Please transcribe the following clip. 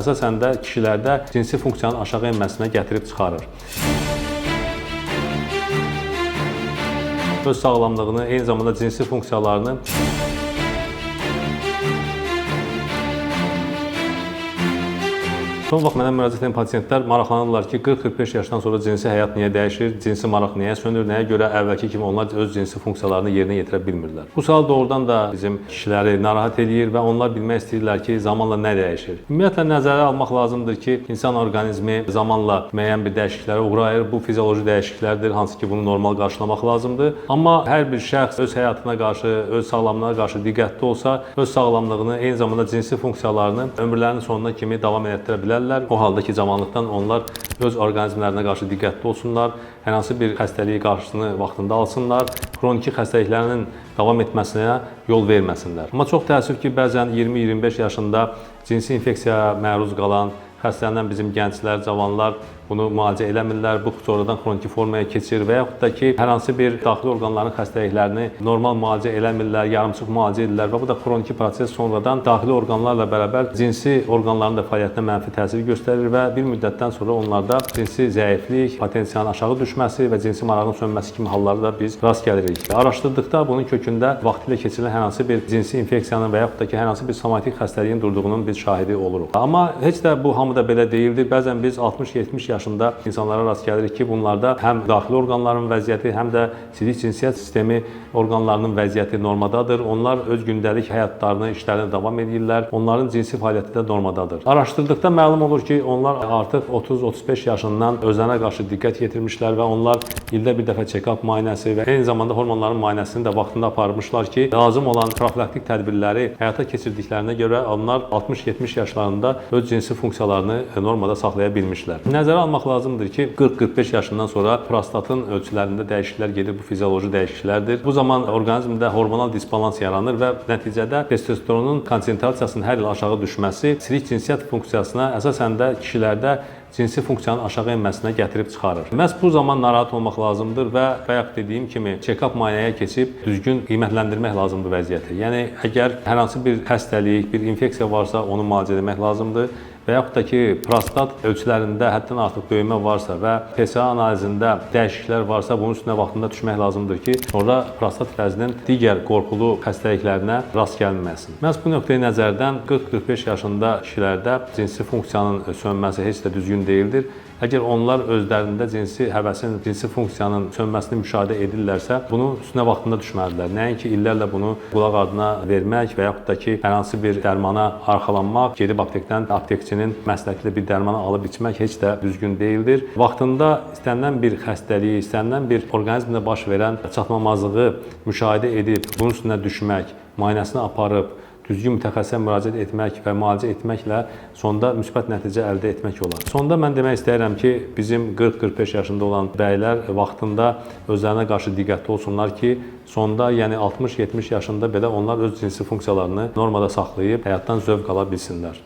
əsasən də kişilərdə cinsi funksiyanın aşağı enməsinə gətirib çıxarır. Öz sağlamlığını, eyni zamanda cinsi funksiyalarını Son vaxt mənə müraciət edən pasientlər maraqlanırlar ki, 40-45 yaşdan sonra cinsi həyat niyə dəyişir, cinsi maraq niyə sönür, nəyə görə əvvəlki kimi onlar öz cinsi funksiyalarını yerinə yetirə bilmirlər. Bu sual doğrudan da bizim kişiləri narahat eləyir və onlar bilmək istəyirlər ki, zamanla nə dəyişir. Ümumiyyətlə nəzərə almaq lazımdır ki, insan orqanizmi zamanla müəyyən bir dəyişikliklərə uğrayır. Bu fizioloji dəyişikliklərdir, hansı ki, bunu normal qarşılamaq lazımdır. Amma hər bir şəxs öz həyatına qarşı, öz sağlamlığına qarşı diqqətli olsa, öz sağlamlığını, eyni zamanda cinsi funksiyalarını ömürlərinin sonuna kimi davam elətdirə bilərlər. O halda ki, cavanlıqdan onlar öz orqanizmlərinə qarşı diqqətli olsunlar, hər hansı bir xəstəliyi qarşısını vaxtında alsınlar, xroniki xəstəliklərinin davam etməsinə yol verməsinlər. Amma çox təəssüf ki, bəzən 20-25 yaşında cinsi infeksiyaya məruz qalan, xəstələnən bizim gənclər, cavanlar bunu müalicə eləmirlər. Bu sonradan xroniki formaya keçir və yaxud da ki, hər hansı bir daxili orqanların xəstəliklərini normal müalicə eləmirlər, yarımçıq müalicə edirlər və bu da xroniki proses sonradan daxili orqanlarla bərabər cinsi orqanların da fəaliyyətinə mənfi təsir göstərir və bir müddətdən sonra onlarda cinsi zəiflik, potensialın aşağı düşməsi və cinsi marağın sönməsi kimi hallara da biz rast gəlirik. Araşdırdıqda bunun kökündə vaxtilə keçirilən hər hansı bir cinsi infeksiyanın və yaxud da ki, hər hansı bir somatik xəstəliyin durduğunun biz şahidi oluruq. Amma heç də bu hamıda belə deyildir. Bəzən biz 60-70 yaşında insanlara rast gəlirik ki, bunlarda həm daxili orqanların vəziyyəti, həm də silik cinsiyyət sistemi orqanlarının vəziyyəti normadadır. Onlar öz gündəlik həyatlarını, işlərini davam edirlər. Onların cinsi fəaliyyəti də normadadır. Araşdırdıqda məlum olur ki, onlar artıq 30-35 yaşından özlərinə qarşı diqqət yetirmişlər və onlar ildə bir dəfə check-up müayinəsi və eyni zamanda hormonların müayinəsini də vaxtında aparmışlar ki, lazım olan profilaktik tədbirləri həyata keçirdiklərinə görə onlar 60-70 yaşlarında öz cinsi funksiyalarını normada saxlaya bilmişlər. Nəzərə almaq lazımdır ki, 40-45 yaşından sonra prostatın ölçülərində dəyişikliklər gedir, bu fizioloji dəyişikliklərdir. Bu zaman orqanizmdə hormonal disbalans yaranır və nəticədə testosteronun konsentrasiyasının hər il aşağı düşməsi silik cinsiyyət funksiyasına, əsasən də kişilərdə cinsi funksiyanın aşağı enməsinə gətirib çıxarır. Məhz bu zaman narahat olmaq lazımdır və bayaq dediyim kimi check-up müayinəyə keçib düzgün qiymətləndirmək lazımdır vəziyyəti. Yəni əgər hər hansı bir xəstəlik, bir infeksiya varsa, onu müalicə etmək lazımdır. Və yaxud da ki, prostat ölçülərində həddən artıq böyümə varsa və PSA analizində dəyişikliklər varsa, bunun üstünə vaxtında düşmək lazımdır ki, sonra prostat vəzinin digər qorxulu xəstəliklərinə rast gəlinməsin. Məhz bu nöqteyi nəzərdən 40-45 yaşında kişilərdə cinsi funksiyanın sönməsi heç də düzgün deyildir. Əgər onlar özlərində cinsi həvəsin, cinsi funksiyanın sönməsini müşahidə edirlərsə, bunun üstünə vaxtında düşməlidirlər. Nəinki illərlə bunu qulaq ardına vermək və yaxud da ki, hər hansı bir dərmana arxalanmaq, gedib aptekdən aptekçinin məsləhəti ilə bir dərmanı alıb içmək heç də düzgün deyildir. Vaxtında istənilən bir xəstəliyi, istənilən bir orqanizmdə baş verən çatmamazlığı müşahidə edib, bunun üstünə düşmək, müayinəsini aparıb, düzgün mütəxəssisə müraciət etmək və müalicə etməklə sonda müsbət nəticə əldə etmək olar. Sonda mən demək istəyirəm ki, bizim 40-45 yaşında olan bəylər vaxtında özlərinə qarşı diqqətli olsunlar ki, sonda, yəni 60-70 yaşında belə onlar öz cinsi funksiyalarını normada saxlayıb həyatdan zövq ala bilsinlər.